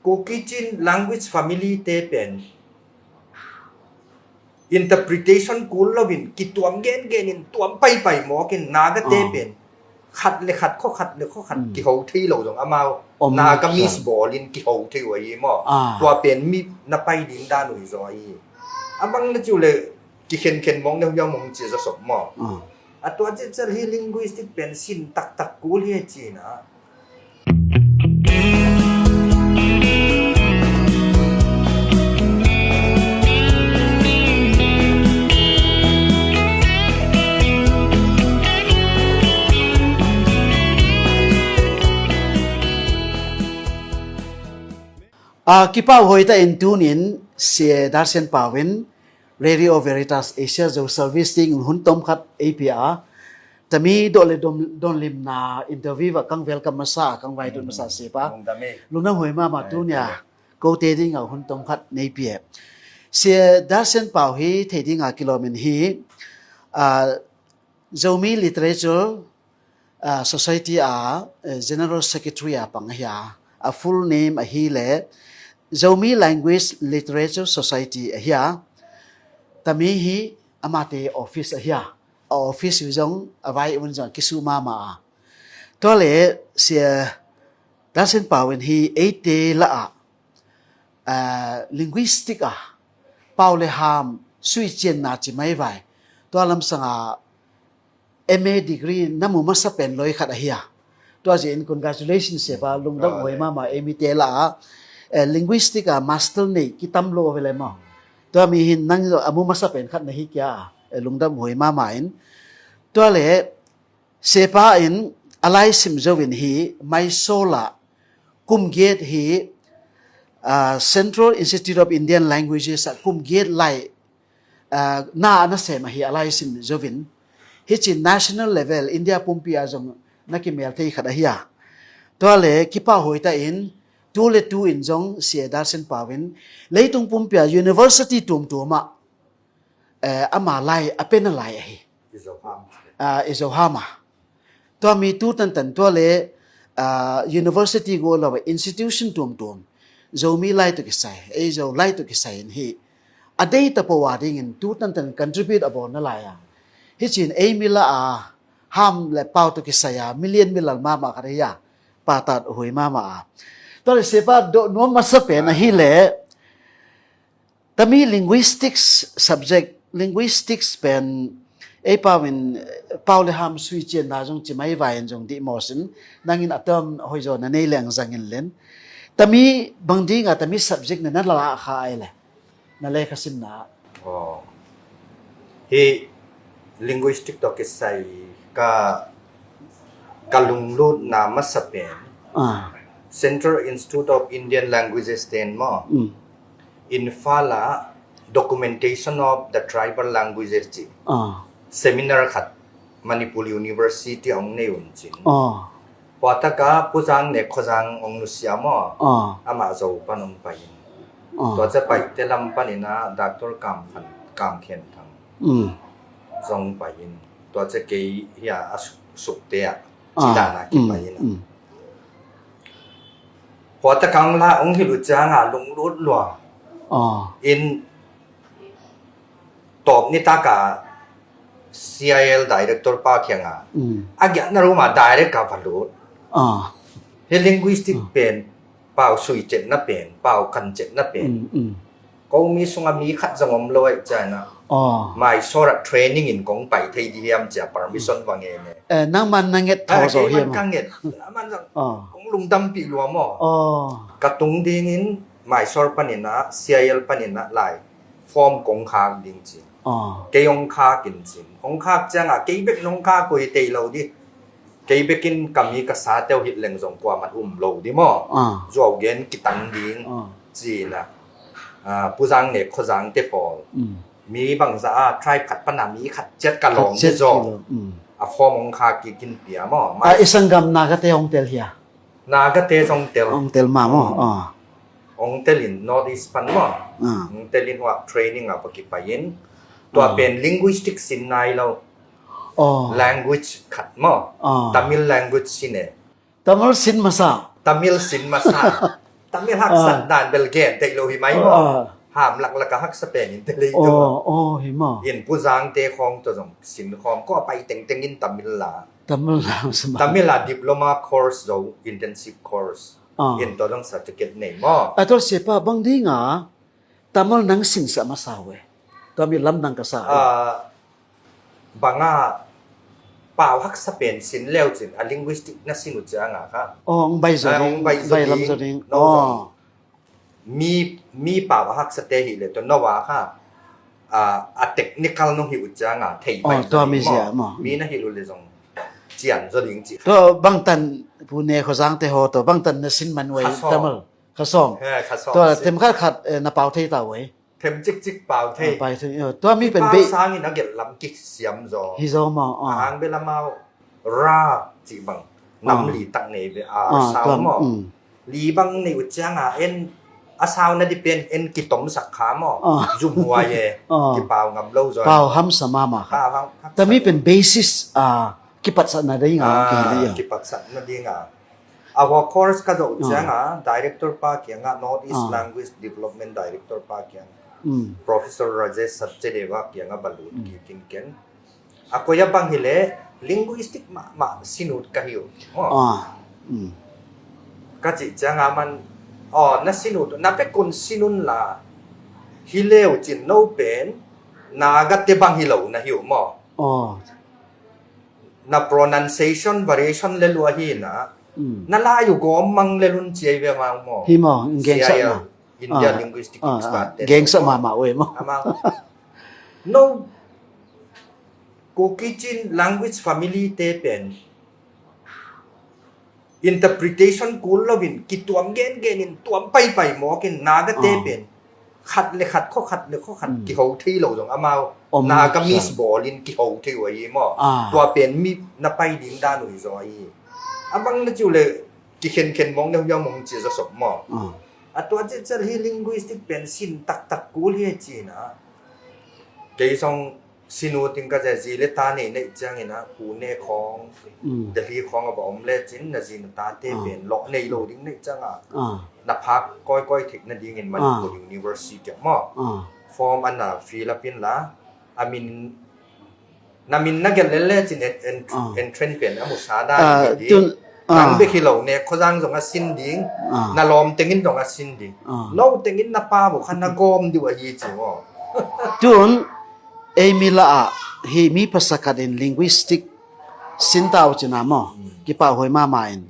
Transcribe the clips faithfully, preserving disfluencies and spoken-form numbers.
Kuki Chin language family te pen interpretation kul loin kituam gengen in tuam paipai mawk in Naga te pen khat le khat khaw khat le khaw khat kiho thei lo zong amau Naga mis bawl in kiho thei uh ahi maw? Tua pen mi na pai ding dan uh hi zaw ahi. A bang na ciu le kikhenkhen mawk na huia mong cia za sop maw? A tua cical hi linguistic pen sin taktak kul hi a cina. A kipau hoita in tunin Sia Darsian Pau in Radio Veritas Asia Zo Service ding hun tom khat A P A tami doh le donlimna interview ah kang welcome masa, kang vaitut masa Sia pa. Lungdam huai mama tunia kote dinga hun tom khat nei pia. Sia Darsian Pau hi thei dinga kilomin hi Zomi Literature Society a General Secretary a pang ahi a, a full name ahi le Zomi Language Literature Society ahi a, tami hi amate office ahi a, a office hi zong a vai un zong kisu mama a. Tua le Sia Darsian Pau in hi eite la a linguistic a pau le ham sui cianna ci mai vai tua lamsanga M A degree na mu masa pen loi khat ahi a. Tua zin congratulations Sia pa, lungdam huai mama. Eimite la a linguistic a master nei kitam lo vele maw? Tua mi hin nang a mu masa pen khat na hi kia a, lungdam huai mama in. Tua le Sia pa in a laisim zo in hi Mysore la kum giat hi Central Institute of Indian Languages a kum giat lai na a na sem ahi a laisim zo in. Hici national level India pumpi a zong na kimel thei khat ahi a. Tua le kipa hoita in tu le tu in zong Sia Darsian Pau in leitung pumpi a university tuamtuam ah ama lai a pen a lai ahi. I Zoham a. Tua mi tu tantan tua le university go lo institution tuamtuam Zomi lai tu kisai, ei Zo lai tu kisai in hi a dei tapo a dingin tu tantan contribute a bawl na lai a. Hicin ei mi la a ham le pau tu kisai a million milal mama khat ahi a, patat hui mama a. Tua le Sia pa doh nuam masa pen ahi le tami linguistics subject, linguistics pen ei pau in pau le ham sui cianna zong ci mai vai in zong dih mawsin nangin a term hoizaw na nei leng zangin len tami bang dinga tami subject na na la kha ai le na lekha simna. Hi linguistic tawh kisai ka ka lunglutna masa pen Central Institute of Indian Languages ten maw? Imphal ah Documentation of the Tribal Languages ci seminar khat Manipur University a hong nei un cin. Puataka Pu Zang Nek Khuazang hong nusia maw? Amah Zo pan hong pai in. Tua ca paite lam panin ah Doctor Kam Khen Thang zong pai in. Tua ca kei hia a sukte ah cidana kipai in. Puataka hong la hong hilh uh cianga lunglut lua in tawp nitaka C I L director pa kianga a giahna ruma direct ka va lut. Hi linguistic pen pau sui cetna pen, pau kan cetna pen ko mi sunga mi khat zong om lo ai ciana Mysore ah training in kong pai thei di hiam cia permission va nge ne. Nangman na nget thaw zo hiam? Ka nget. Aman zong kong lungdampih lua maw? Ka tung dingin Mysore panin ah C I L panin ah lai form kong khak ding ci. Kei hong khak in cin. Hong khak cianga kei bek nong khak uh hi tei lo di. Kei bekin ka mi ka sa teu hit leng zong kuaman um lo di maw? Zuau gen kitang ding cina. Pu Zang Nek Khuazang te pawl mi bangza a tribe khat pana mi khat ciat ka lawm te zong a form hong khak kikin pia maw? A i sanggam Nagate hong tel hia? Nagate zong tel. Hong tel ma maw? Hong tel in North East pan maw? Hong tel in huah training a va kipai in tua pen linguistic sin nai lo. Language khat maw? Tamil language sin e. Tamil sin masa. Tamil sin masa. Tamil haksat dan bel gen theih lo hi mai maw. Ham laklak a haksa pen in te lei tu. Oh, oh, hi maw. In Pu Zangte khawng tawh zong sin khawm, kua pai tengteng in Tamil la. Tamil la, Tamil la diploma course zo, intensive course. In tawh zong certificate nei maw. A tawh sepa bang dinga Tamil nang sinsa masa uh e. Tua mi lam nang ka sa uh. Banga pau haksa pen sin leu cin a linguistic na sin uh cianga kha. Oh, ong bai zo ding, ong bai zo ding. Mi, mi pau a haksa te hi le to no wa kha. A technical nong hi uh cianga thei bai zo ding maw. Mi na hi lu le zong cian zo ding ci. To bangtan Pu Ne Kho Zangte ho to bangtan na sin man wei Tamil. Kha sawm. Kha sawm. Tua tem khat khat na pau thei ta wei. Them cikcik pau thei. Tua mi pen bei sangin a gelh lam kisiam zaw. Hi zaw maw. A hang bel amau ra cih bang nam li tak nei ve a sau maw. Li bang nei uh cianga en a sau na di pen en kitomsak kha maw. Zum huai e. Kipau ngam lo zaw. Pau hamsa mama kha. Tua mi pen basis a kipatsatna ding a. Kipatsatna ding a. A hua course ka zoh cianga director pa kianga, North East Language Development Director pa kiang, Professor Rajesh Sachedeva kianga balut kikin ken. A koya bang hi le linguistic mahmah sinut ka hi uh. Ka cih cianga man na sinut na pekun sinun la hi leu cin no pen na gate bang hi lo na hi uh maw. Na pronunciation variation le lua hi na. Na lai uh gawm mang le lun ciai ve mang maw. Hi maw, gengsak na. India linguistic expert te. Gengsak mama uh e maw. No, Kuki Chin language family te pen interpretation kul lovin kituam gengenin tuam paipai mawkin Naga te pen khat le khat khaw khat le khaw khat kiho thei lo zong amau Naga mis bawlin kiho thei uh ahi maw. Tua pen mi na pai ding dan uh hi zaw ahi. A bang na ciu le kikhenkhen mong na huya mong cia zaw sop maw. A tua cial hi linguistic pen sin taktak kul hi a cina. Kei zong sinu ting ka zia zi le ta nei neih ciangin a Pune khawng, Delhi khawng a va om le cin na zi na tate pen lawh nei lo ding neih cianga na phak kawikawi theih nadingin Manipur University ah maw form a na fill up in la a min na min na gelh lel le cin entrance pen a musa dan ding. Nang bek hi lo ne khozang zong a sin ding, na lawm tengin zong a sin ding. No tengin na pa bu khan na gawm diu ahi ci maw. Tun ei mi la ah hi mi pasa khat in linguistic sin tau cina maw. Kipau hoi mama in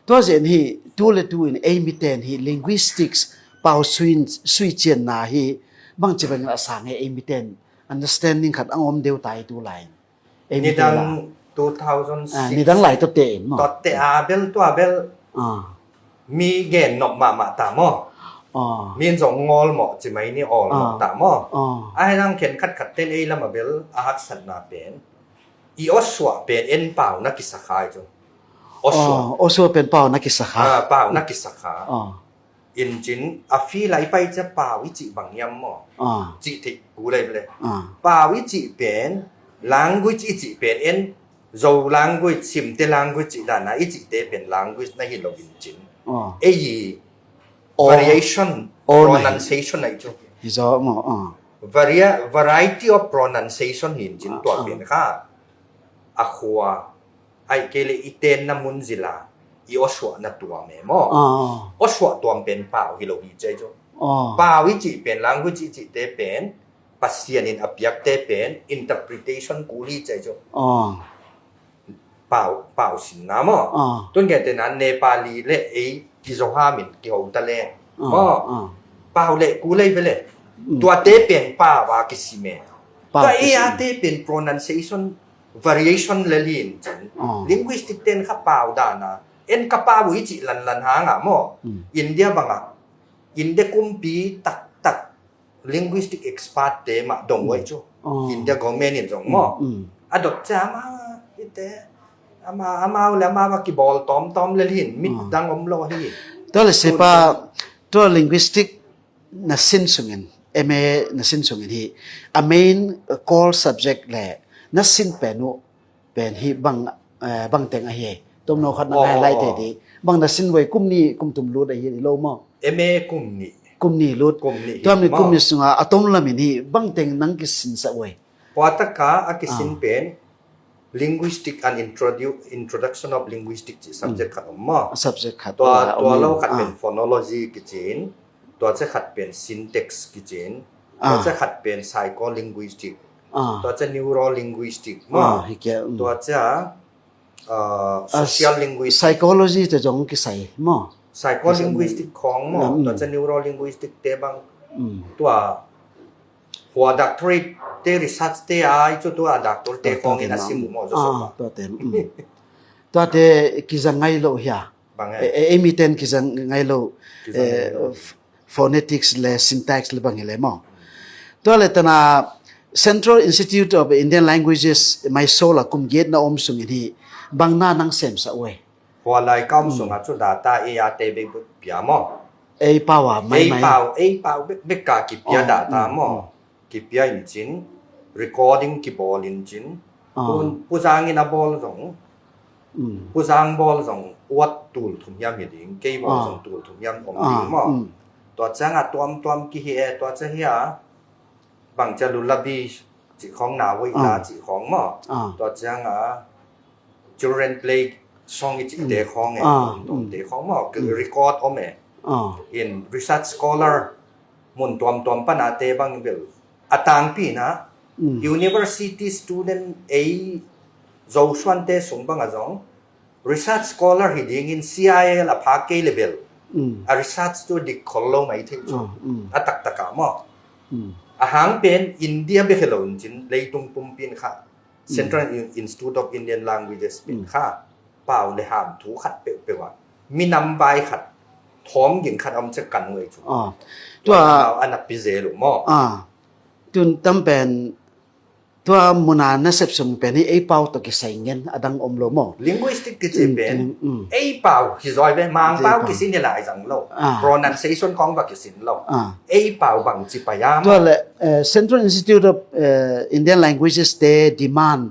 tua zen hi tu le tu in ei mi ten hi linguistics pau sui cianna hi bang ci bangin a sang e ei mi ten understanding khat ang om deu tai tu lai. Nidang two thousand six nidang lai tote in maw. Tote a bel tua bel mi gen nop mahmah ta maw. Min zong ngol maw ci mai ni awl maw ta maw. A henang khen khat khat ten ei lam a bel a haksatna pen i awsuah pen en pau na kisakha i cu. Awsuah pen pau na kisakha. Pau na kisakha. In cin a feel a i pai cia pau i cih bang hiam maw. Cih theih ku lei le pau i cih pen language i cih pen en Zo language, Simte language cih dana i cihte pen language na hi lo in cin ei i variation, pronunciation na hi cu. Hi zaw maw. Variety of pronunciation hi in cin tua pen kha a khua. Aih kei le i tenna mun zila i awsuahna tuam e maw. Awsuah tuam pen pau hi lo hi cei cu. Pau i cih pen language i cihte pen Pasian in a piakte pen interpretation kul hi cei cu. Pau, pau sinna maw. Tun kei tena Nepali le ei kizo hamin kiho ta le maw. Pau le kul ei ve le tuate pen pau a kisim e. Tua ei ate pen pronunciation variation le lin cin. Linguistic ten kha pau dana en ka pau i cih lanlan hanga maw. India banga India kumpi taktak linguistic expert te mah dong uai cu. India government in zong maw a dot cia ma ite ama amau le amau a kibawl tawmtawm le lin mit dang om lo hi. Tua le sepa tua linguistic na sin sungin M A na sin sungin hi a main core subject le na sin pen uh pen hi bang bang teng ahi. Tomno khat na ngai lai te di bang na sin voi kum ni kum tum lut ahi lo maw. M A kum nih. Kum nih lut. Kum nih Tua mi maw? Kum nih sunga a tom lamin hi bangteng nang kisinsak uh ei? Tua taka a kisin pen linguistic and introdu- introduction of linguistic cih subject khat om maw? A subject khat Tua a tua om lo in. khat Ah. pen phonology kici in, tua cia khat pen syntax kici in, tua Ah. cia khat pen psycholinguistic, Ah. tua cia neurolinguistic Ah, maw? hi kia, mm. Tua cia uh, Ah, social linguistic. Psychology te zong kisai maw? Psycholinguistic khong maw? Mm. Tua cia neurolinguistic te bang Mm. tua hua doctorate te research te ai cu tua doctor te Tua- khong tua in te a sim maw? maw? Zo Ah, sawm ah. tua te, mm. Tua te kizang ngai lo hia? Bang E, e. e, ei mi ten kizang ngai lo, Kizang ngai eh, lo. f- phonetics le syntax le bang hi le maw? Tua le tana Central Institute of Indian Languages Mysore la kum giat na om sungin hi bang na nang semsak uh ei? Hua lai kam sung a cu data ei a te bek pia maw? Ei pau a mai Ei mai. pau, ei pau bek bek ka kipia Oh, data mm, maw? Mm. Kipia in cin recording kibawl in cin. Ah. Pun puzang in a bawl zong. Mm. Puzang bawl zong uat tul thum hiam hi ding, kei bawl Ah. zong tul thum hiam om Ah, ding maw? Mm. Tua ciang a tuam tuam kihi e, tua cia hi a bang cia lullaby cih khong, na wei la Ah. cih khong maw? Ah. Tua ciang a children play song i cih te khong e, Ah, tuam tuam mm. te khong maw? Ki record om e. Ah. In research scholar mun tuam tuam pana te bang bel a tangpi na Mm. university student ei Zosuan te sung bang a zong research scholar hi dingin C I L a phak kei le bel Mm. a research tu dik khol lo mai thei cu. Ah, mm. A taktak a maw? Mm. A hang pen India bek hi lo in cin leitung pumpi in kha Central In- Institute of Indian Languages pen kha pau le ham thu khat peuhpeuh a minam vai khat thawm ging khat om cek kan wei cu. Ah. Tua Tua a na pi zel uh maw? Ah. Tun tam pen tua muna nasep sung pen hi ei pau tawh kisai ngen a dang om lo maw? Linguistic kici Mm, pen mm. Ei pau hi zawi ve, Mang Ei pau pau. Kisin hi lai zang lo. Ah. Pronunciation khong va kisin lo. Ah. Ei pau bang ci pai a maw? Tua le eh, Central Institute of eh, Indian Languages te demand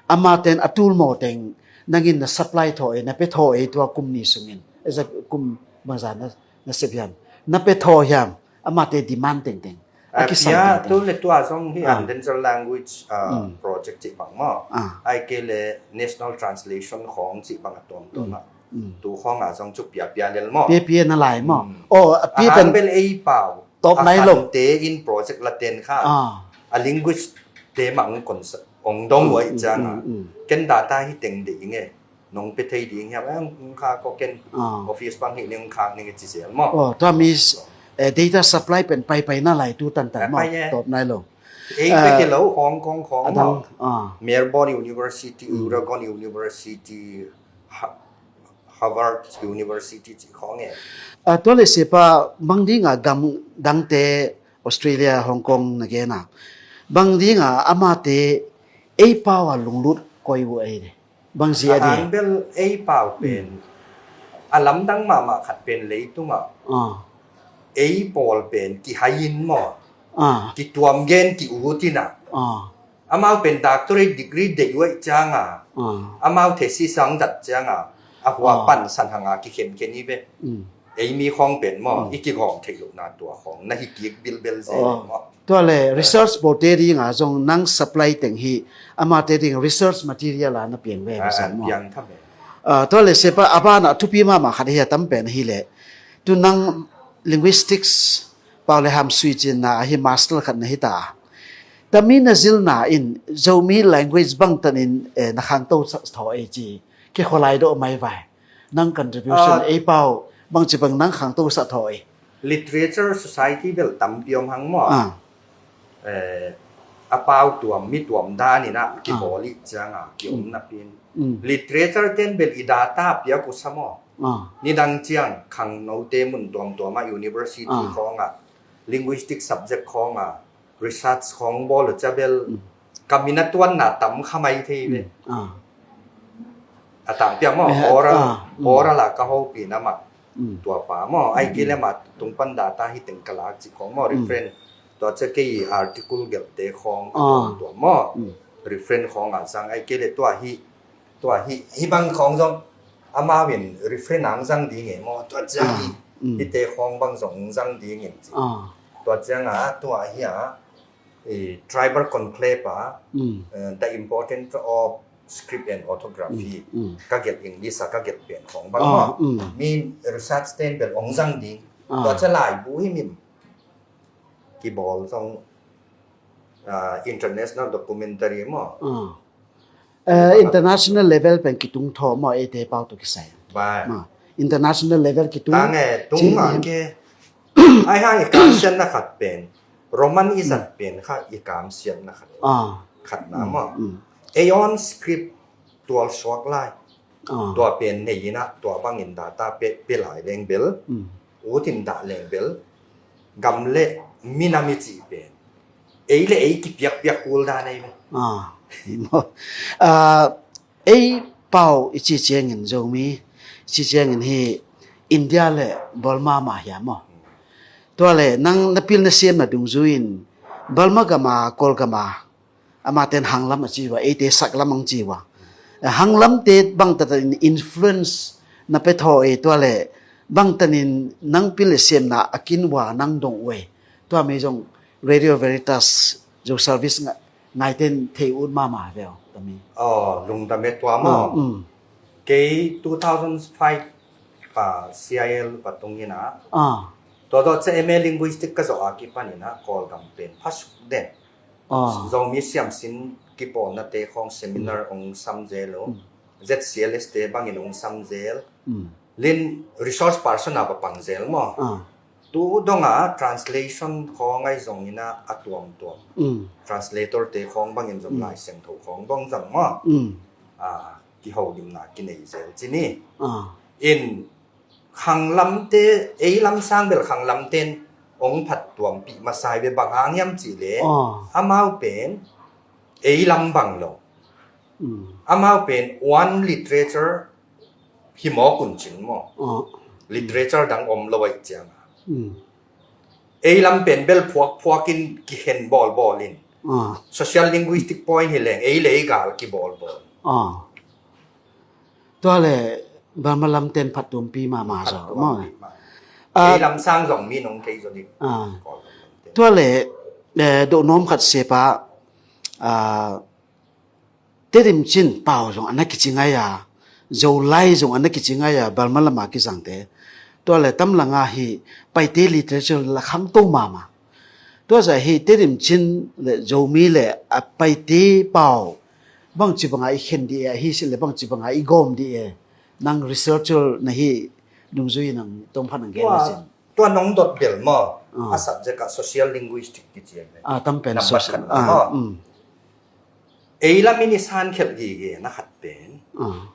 ama ten a tul maw teng nangin na supply thaw e, na pe thaw e tua kum ni sungin. Eza kum bangza na, na sep hiam. Na pe thaw hiam. Ama te demand tengteng. A Ah, kisai pia tengteng. Tu le tua zong hi Ah. Endangered Language uh, Mm. Project ci bang maw? Ah. Ai ke le National Translation khong ci bang a tuam tuam a. Mm. Tu khong a zong cu pia pia lel maw? Pia pia na lai maw? Mm. Oh, a pia Ahang pen bel ei pau. Tawp nai lo. Te in project la ten kha. Ah. A linguist te mang kon sa ong dong wai Mm, ciang a. Mm, mm. Ken data hi teng de inge. Nong pe thei ding hiam ang kha ko ken Ah. Office bang hi ning kha ning ci zel maw? Oh, tua mi eh, data supply pen pai pai na lai tu tan tan Pai maw? pai e. Tawp nai lo. Ei Ah, pe ke lo Hong Kong khong Adang. Maw? Ah. Melbourne University, Mm. Oregon University, Ha- Harvard University ci khong e. Ah, tua le sepa bang dinga gam dangte Australia, Hong Kong na gena. Bang dinga amate ei pau a lunglut koi uh ei de. Bang zia de. Ahang bel ei pau pen. A lamdang mahmah khat pen leitung a. Ah. Ei pawl pen kihai in maw? Ah. Kituam gen ki utin a. Ah. Amau pen doctorate degree dei uai ciang a. Ah. Amau thesis ang dat ciang a. A hua Ah. pan san hang a kikhen khen i ve. Mm. Ei mi khong pen maw, Mm. i kigawm theih lohna tua khong na hi kik bilbel ze Oh. maw. Tua le research bolte dinga zong nang supply teng hi amate ding research material a na piang ve Ah, masa maw. Piang tham e. Ah, tua le sepa a bana thupi mahmah khat hi a tam pen hi le. Tu nang linguistics pau le ham sui cin na hi master khat na hi ta. Tami na zil na in Zomi language bang tan in eh, na khang to sa thaw ei ci. Ki kholai do mai vai. Nang contribution Ah. Ei pau bang ci bang nang khang to sa thaw ei. Literature Society bel tampi om hang maw. Ah. Eh, a pau tuam mi tuam dan in a ki Ah. bawl i ciang a ki om Mm. na pin. Mm. Literature ten bel i data piak uh sa maw. Ah. Ni dang ciang khang no te mun tuam tuam a university Ah. khong a linguistic subject khong a research khong bawl uh cia bel Mm. ka min a tuan na tam kha mai thei ve. Ah. A tang piak maw Eh, oral ah, mm. Oral a ka ho pi na ma Mm. tua pa maw ai Mm. ki le ma tung pan data hi teng ka lak ci khong maw Mm. reference tua cia kei article gel te khong Ah. tua maw Mm. reference khong a sang ai kei le tua hi tua hi hi bang khong zong amau in reference ang zang ding e maw tua cia Ah. hi Mm. Hihte khawng bang zong zang dingin ci. Ah. Tua ciangah tua hi a, eh, tribal conclave ah, mm, eh, the importance of script and orthography. Mm, mm. Ka gelh English ah ka gelh pen khawng bang, ah, maw. Mm. Mi research ten bel hong zang ding. Ah. Tua ciang laibu himhim kibawl zong, ah, international documentary maw. Ah. Eh, international level pen kitung thaw maw, eite pau tawh kisai. Ba. Maw, international level kitung. Tang e, tung cin ma in ke. Ai hang i kamsiatna khat pen, Roman i zat pen kha i kamsiatna khat. Ah. Khat na maw. Mm, mm. Aeon script tualsuak lai. Ah. Tua pen nei in ah, tua bangin data pe, pe lai leng bel. Mm. Ut in dah leng bel. Gam le minam i cih pen. Ei le ei kipiakpiak kul dan ei ve. Ah. Ah, ei pau i ci ciangin Zomi, i ci ciangin hi India le Burma mah hiam maw. Tua le nang na pil na siam na dungzui in Burma gam a, Kawlgam a, amah ten hanglam a ci ua, eite saklam ang ci ua. Hanglamte bangtan in influence na pe thaw e, tua le bangtan in nang pil le siamna a kin ua nang dong ua e. Tua mi zong Radio Veritas Zo service nga, ngaiten thei ut mahmah ve aw, tami. Oh, lungdam e tua maw. Ah, mm. Kei two thousand five pa C I L pa tung in ah. Ah. Tua tawh ciang M A linguistic ka zawh a kipan in ah Kawlgam pen phasuk den. Ah. Zomi siamsin kipawlnate khawng seminar, mm, hong sam zel uh. Mm. Z C L S te bangin hong sam zel. Mm. Lin resource person a va pang zel maw. Ah. Tu dong a translation khawng ai zong in ah a tuamtuam. Mm. Translator te khawng bangin zong, mm, Lai Siangtho khawng bang zong maw. Mm. Ah, kiho dingna kinei zel ci ni. Ah. In khanglamte, ei lam sang bel khanglamten hong phattuampih masa hi ve, bang hang hiam cih leh, ah, amau pen ei lam bang lo. Mm. Amau pen one literature hi mawk un cin maw. Ah. Literature dang om lo ahih ciang. Mm. Ei lam pen bel phuakphuak in kikhen bawlbawl in. Ah. Social linguistic point hi leng ei le ei gal kibawlbawl. Ah. Tua le Burma lamten phattuampi mahmah zaw maw. Phattuampi mah. Ah. Ei lam sang zong mi nong thei zaw ding. Ah. Kawl lamten. Tua le, eh, doh nuam khat se pa, ah, Tedim Chin pau zong a na kici ngai a, Zolai zong a na kici ngai a, Burma lam a kizangte. Tua le tam lang a hi Paite literature la khangto mahmah. Tua zah hi Tedim Chin le Zomi le a Paite pau bangci bang a i khen dih e, ahi si le bangci bang a i gawm dih e. Nang researcher na hi dungzui nang tawmphat nang gen. Tua, na sin. Tua nong dot bel maw. Ah. A subject ah social linguistic kici e. Ah, tam pen number social. Khat ah, maw. Mm. Ei lam in i san khelh gige na khat pen. Ah.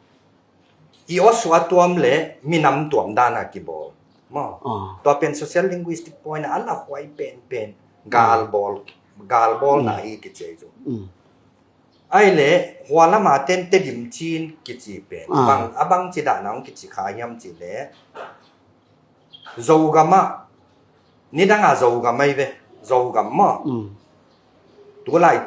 I awsua tuam le minam tuam dan a kibawl. Maw. Ah. Tua pen social linguistic point a la huai penpen. Gal, ah, bawl, gal bawlna, mm, hi kici ei zu. Mm. Ai le, hua lam a ten Tedim Chin kici pen. Ah. Bang, a bang ci dah nang kici kha hiam ci le. Zogam ah, nidang a Zogam ai ve, Zogam maw. Mm. Tulai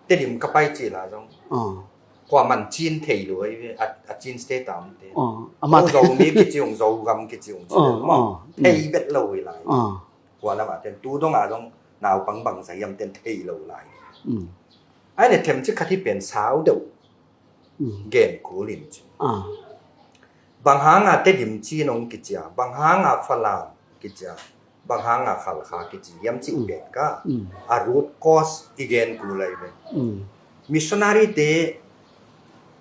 Tedim ka pai ci la zong. Ah. Kua man Chin thei lo ai ve, a, a Chin state tam te. Ah. Amat. Oh, Zomi kici ung, Zogam kici ung ci, ah, maw. Ah. Thei, mm, vet lo i lai. Ah. Kua lam a ten tu dong a dong naupang bangzah hiam ten thei lo lai. Mm. Ai le themcik khat hi pen sau deuh. Mm. Gen kul in ci. Ah. Bang hang a Tedim Chin ong kici a, bang hang a Falam kici a, bang hang a Khalkha kici hiam cih, mm, pen ka. Mm. A root cause i gen kul lai ve. Mm. Missionary te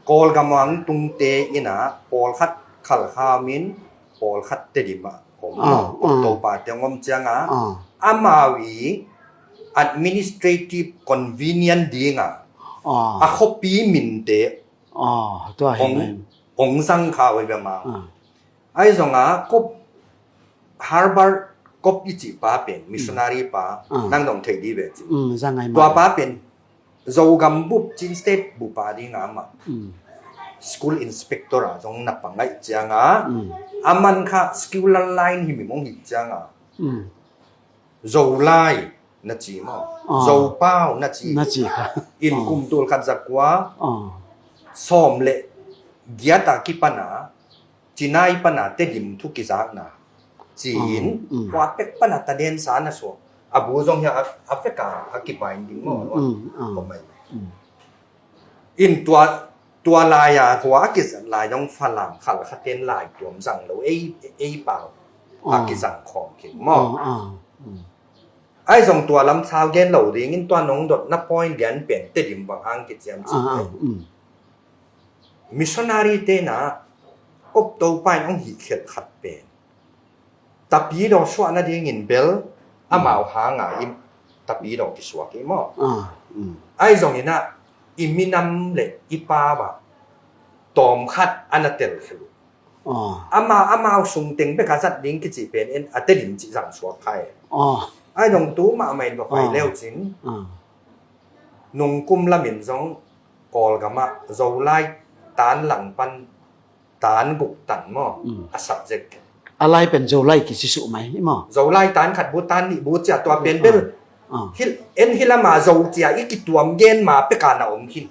Kawlgam a tung te in a pawlkhat Khalkha min, pawlkhat Tedim ah om. Ah, ah. Topa te om ciang a, ah, amau i administrative convenient ding a, ah, a khuapi min te, ah, tua hi ong, mai, ong zang kha oi bia ma. Ah. Ai zong a kop Harvard kop i cih pa pen, mm, missionary pa, ah, nang dong thei di ve ci. Mm, zang ai ma. Tua pa pen Zogam bup, Chin State bup a ding a amah. Mm. School inspector a zong na pang ahih ciang a. Mm. Aman kha secular line hi mi mong hi ciang a. Mm. Zolai na ci maw. Ah. Zopau na ci. Na ci kha. In, ah, kum tul khat za kua. Ah. Sawm le giat a kipan a. Sinai pana Tedim thu kizakna ci-in, mm, mm, khua pek pana tadensa na suak. A bu zong hi a, a veka a kibain ding maw. Mm, mm, ah. Ko mai. Mm. In tua, tua lai-a khua a kizat lai dong Falam Khalkha ten lai tuam zang lo, ei, ei pau a, ah, kizang khawm khin maw. Ah, ah. Mm. Ai zong tua lam sau gen lo dingin tua nong dotna point lian pen Tedim bang hang kiciam ci, ah, ah, mm. Missionary te na Kop Topa in hong hih khiat khat pen Tapidaw suah nadingin bel amau hanga i Tapidaw kisuak i maw. Ah, mm. Ai zongin ah i minam le i pau ah tawm khat a na tel khel uh. Ah. Ama, amau sung teng bek a zat ding kici pen en a Tedim cih zang suak khai. Ah. Ai zong tu mahmah in va pai, ah, leu cin. Ah. Nungkum lamin zong Kawlgam ah Zolai tan lang pan tan guk tan maw. Mm. A subject. A lai pen Zolai kici suh mai i maw. Zolai tan khat bu tan nih bu cia tua pen, ah, bel. Ah. Hil, en hi lama Zo cia i kituam gen ma peka na om khin.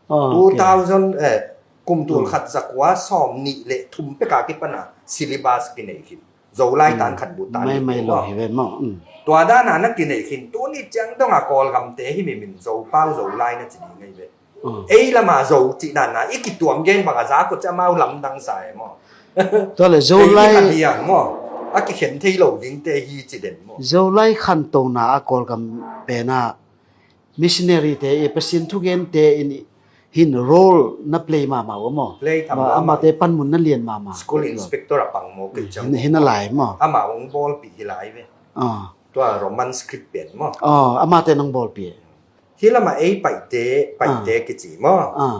Ah, okay. Two thousand, eh, kum tul, mm, khat za kua sawm nih le thum peka kipana syllabus kinei khin. Zolai tan khat bu tan mai, nih mai bu lo maw. Hi ve maw. Mm. Tua dana na kinei khin, tuni ciang donga Kawlgamte hi mimin Zopau Zolai na ci ding ahi ve. Mm. Ei lama Zo cih dana i kituam gen banga za ko ci amau lamdang sa e maw. Tua le Zolai ei hi kha hiang maw. A kikhen thei lo dingte hi ci den maw. Zolai khantona a Kawlgam pena missionary te i Pasian thugente in hin role na play mahmah uh maw. Play tham mahmah. Amate panmun na lian mahmah. School inspector a pang maw, kei ciang. Hin, hin a lai maw. Ama hong bawlpih hi lai ve. Ah. Tua Roman script pen maw. Ah, amate nong bawlpih. Hi lama ei Paite, Paite, ah, kici maw. Ah.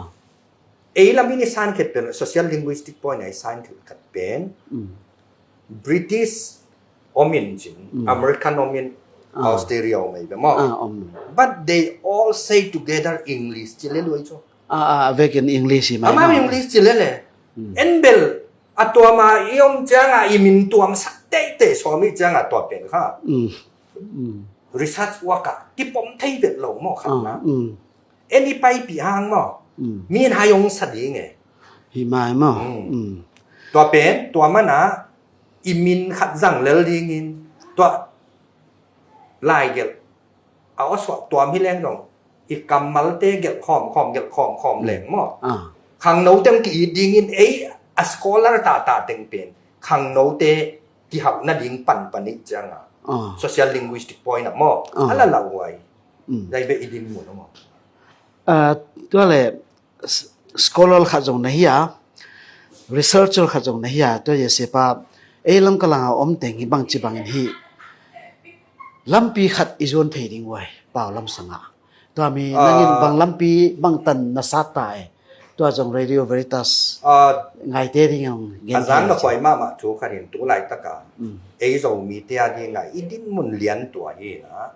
Ei lam in i san khet pen social linguistic point a i san khet khat pen. Mm. British om in cin, mm, American om in, ah, Australia om ei be maw. Ah, om. But they all say together English ci le luai cu. Ah, ah, vekin English hi mai. Amau maw. English ci le le. Mm. En bel a tuama i om cianga i min tuam sak teitei sawm i cianga tua pen kha. Mm. Mm. Research work a kipom thei vet lo maw khat na. Ah, mm. En i paipih hang maw. Mm. Mi in hai hong sa ding e. Hi mai maw. Mm. Mm. Tua pen, tua mana i min khat zang lel dingin tua laigelh a awsuak tuam hi leng dong i kammalte gelh khawm khawm, gelh khawm khawm, mm, leng maw. Ah. Khangno teng ki-it dingin ei a scholar tata teng pen khangnote kihauh nading panpan i cianga. Ah. Social linguistic point a maw. Ah. A la lauhuai. Mm. Dai be i din mun a maw. Ah, tua le s-, scholar khat zong na hi a, researcher khat zong na hi a, tua Jesse pa, ei Lamka langa om teng hi bangci bangin hi lampi khat i zuan thei ding uai, pau lamsanga. Tua mi, ah, nangin bang lampi bang tan na sat ta e. Tua zong Radio Veritas, ah, ngaite ding ang gen a zang thei na ci. Poi mahmah thu khat in tu laitaka, mm, ei Zomite a dinga i din mun lian tua hi na.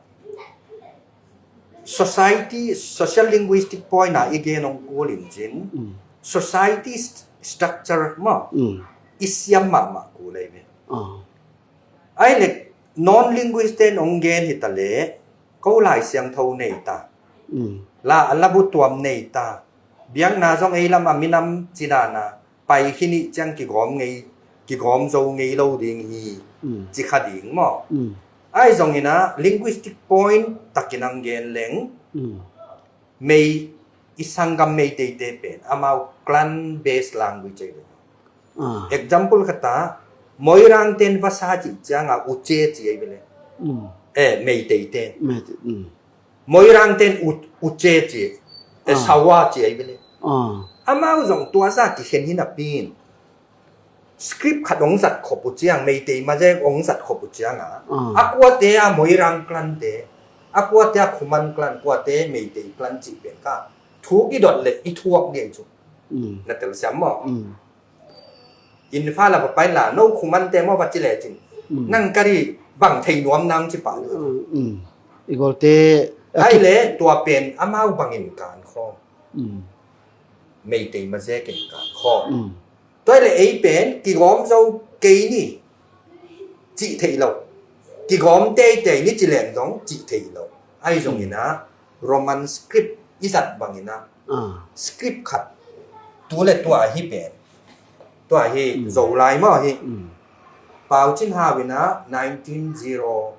Society, social linguistic point a i gen hong kul in cin, mm, society st-, structure maw, mm, i siam mahmah kul ei ve. Ah. Ai le non-linguist ten hong gen hi ta le, ko Lai Siangtho nei ta. Mm. La, a labu tuam nei ta. Biakna zong ei lam a minam cidana pai khin i ciang kigawm ngei, kigawm zo ngei lo ding hi, mm, ci kha ding maw. Mm. Ai zongin a linguistic point takin ang gen leng, mm, mei i sanggam Meiteite pen amau clan based language ei ve. Ah. Example khat a Moirang ten vasa cih cianga uce ci ei ve le. Mm. Eh, Meiteite. Meite, mm. Moirang ten u-, uce ci, e, ah, sawa ci ai bele. Ah. Amau zong tua za kikhen hi napi in script khat hong zat khop uh ciang, Meitei mazek hong zat khop uh cianga, ah, a kuate a Moirang clan te, a kuate a Khuman clan, kuate Meitei clan cih pen kha thu i dot le i thuak ding cu. Mm. Na telsiam maw? Mm. Imphal a va pai la, no Khumante maw va ci lecin. Mm. Nang kari bang thei nuam nang ci pah le. Mm, mm. I golte, a, ai kip- le tua pen amau bangin kan khawm. Mm. Meitei mazek in kan khawm. Mm. Tua le ei pen kigawm zo kei ni cih theih lo. Kigawm teitei ni ci leng zong cih theih lo. Ai zongin a, mm, Roman script i zat bangin a, ah, script khat tu le tua hi pen Tua hi, mm, Zolai maw hi. Mm. Pau Cin Hau in a nineteen zero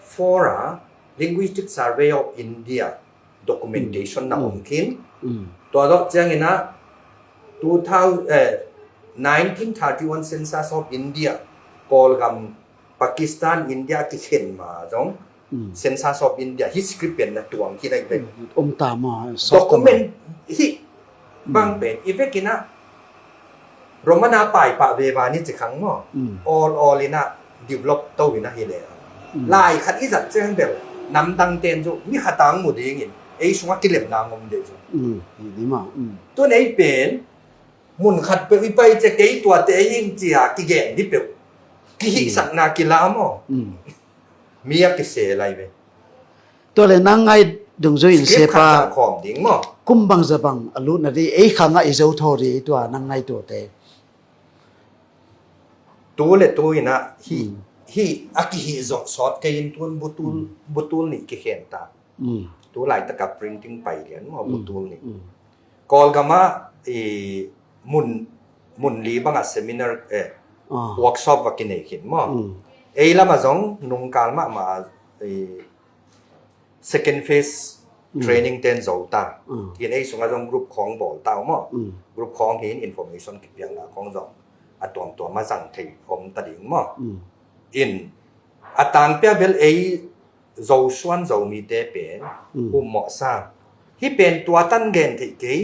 four a Linguistic Survey of India documentation na om khin. Mm. Tua zawh ciangin a two thousand, eh, nineteen thirty-one Census of India, Kawlgam, Pakistan, India kikhen ma zong, mm, Census of India hi script pen na tuang khin ahi ve. Mm. Om ta maw, sawt ta maw. Document hi bang pen i vekin a Roman a paipah veva ni ci khang maw. Mm. All, all in a develop to in a hi le. Mm. Lai khat i zat ciang bel namdang ten zu mi khat ang mu dingin ei sungah kilemna ngom deuh zu. Mm. Hi ni maw. Mm. Tun ei pen mun khat peuh i pai cia kei tuate ei ing cia kigen di peuh. Kihihsakna kila maw. Mm. Mi a kise lai ve. Tua le nang ngai dungzui in script khat sepa khawm ding maw. Kum bangza bang a lutna di ei khangah i zo thaw di tua nang ngai tuate. Tu le tu in a hi, mm, hi a kihih zawh sawt kei in tun butul, mm, butul nih kikhen ta. Mm. Tu laitaka printing pai lian maw, mm, butul nih. Mm. Kawlgam ah i mun, mun li bangah seminar, eh, ah, workshop va kinei khin maw. Mm. Ei lamah zong nungkal mahmah i second phase, mm, training ten zo ta. Mm. Hi in ei sungah zong group khawng bawl ta uh maw. Mm. Group khawng hi in information kipiakna khawng zong a tuamtuam a zang thei om ta ding maw. Mm. In a tangpia bel ei Zosuan Zomite pen, mm, um mawh sa. Hi pen tua tan gen theih kei.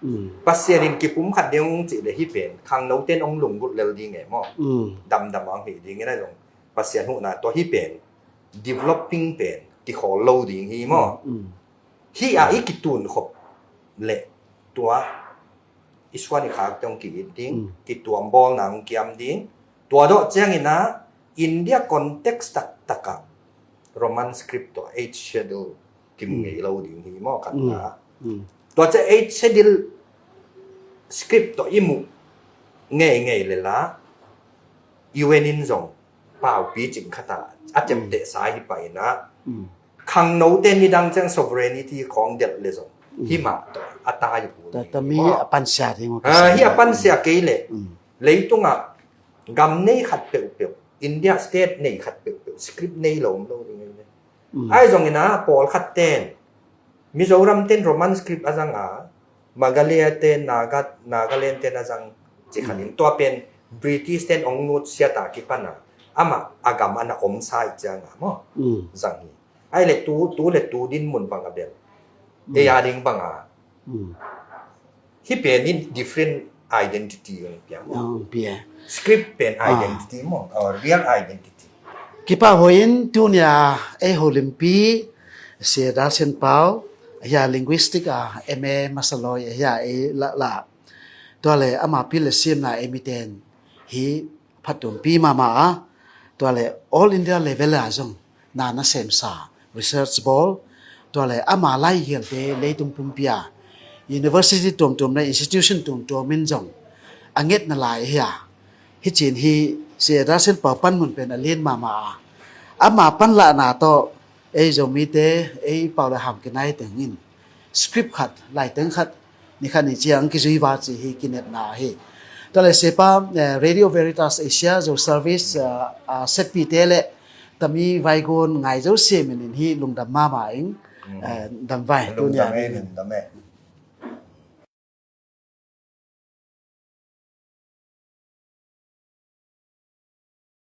Mm. Pasian in kipum khat ding ong cih le hi pen khangno ten ong lunggulh lel ding e maw. Mm. Damdam ang hi ding in a zong Pasian huhna tua hi pen developing pen kikhawl lo ding hi maw. Mm. Hi a i kitun khop le tua i suan i khak teng ki-it ding, mm, kituam bawlna hong kiam ding. Tua dawh ciangin a India context taktak ah Roman script tawh eighth schedule kimu, mm, ngei lo ding hi maw khat, mm, na. Mm. Tua ciang eighth schedule script tawh i muh ngei ngei le la U N in zong paupi cing khat a a cem, mm, tehsa hi pai in a, mm, khangnote midang ciang sovereignty khawng delh le zong, mm, hi mah tawh a tai uh ta, ta mi maw. A pansia ding uh, ah, hi a pansia kei le, mm, leitungah gam nei khat peuhpeuh, India state nei khat peuhpeuh script nei lo om lo ding hi le. Mm. Ahi zongin a pawlkhat ten Mizoram ten Roman script a zang a, Meghalaya ten, Naga, Nagaland ten a zang ci khanin, mm, tua pen British ten ong nutsia ta kipan a, amah a gam ana om sa i ciang a maw. Mm. Zang hi. Ahi le tu, tu le tu din mun bang a bel. Mm. Ei a ding bang a. Mm. Hi pen in different identity ong pia maw. Ong pia. Script pen, ah, identity maw, or real identity. Kipa huai in tunia ei holimpi Sia Dal Sian Pau, hia linguistic a M A masa lawi hia ei la la. Tua le ama pil le siamna ei miten hi phattuampi mahmah a, tua le all India level a zong na nasemsa research bawl, tua le ama laihialte leitung pumpi a university tuamtuam le institution tuamtuam in zong a ngetna lai hi a. Hi cin hi Sia Dal Sian Pau panmun pen a lian mahmah a, ama panlahna tawh ei Zomite ei pau le ham kinai teng in script khat, laiteng khat, ni khat ni ciang kizui va ci hi kinepna hi. Tua le sepa, eh, Radio Veritas Asia Zo Service, eh, ah, seppite le tami vaigun ngai zo siamin in hi lungdam mahmah ing. Mm. Eh, dam vai, lungdam tunia e, ding lungdam e.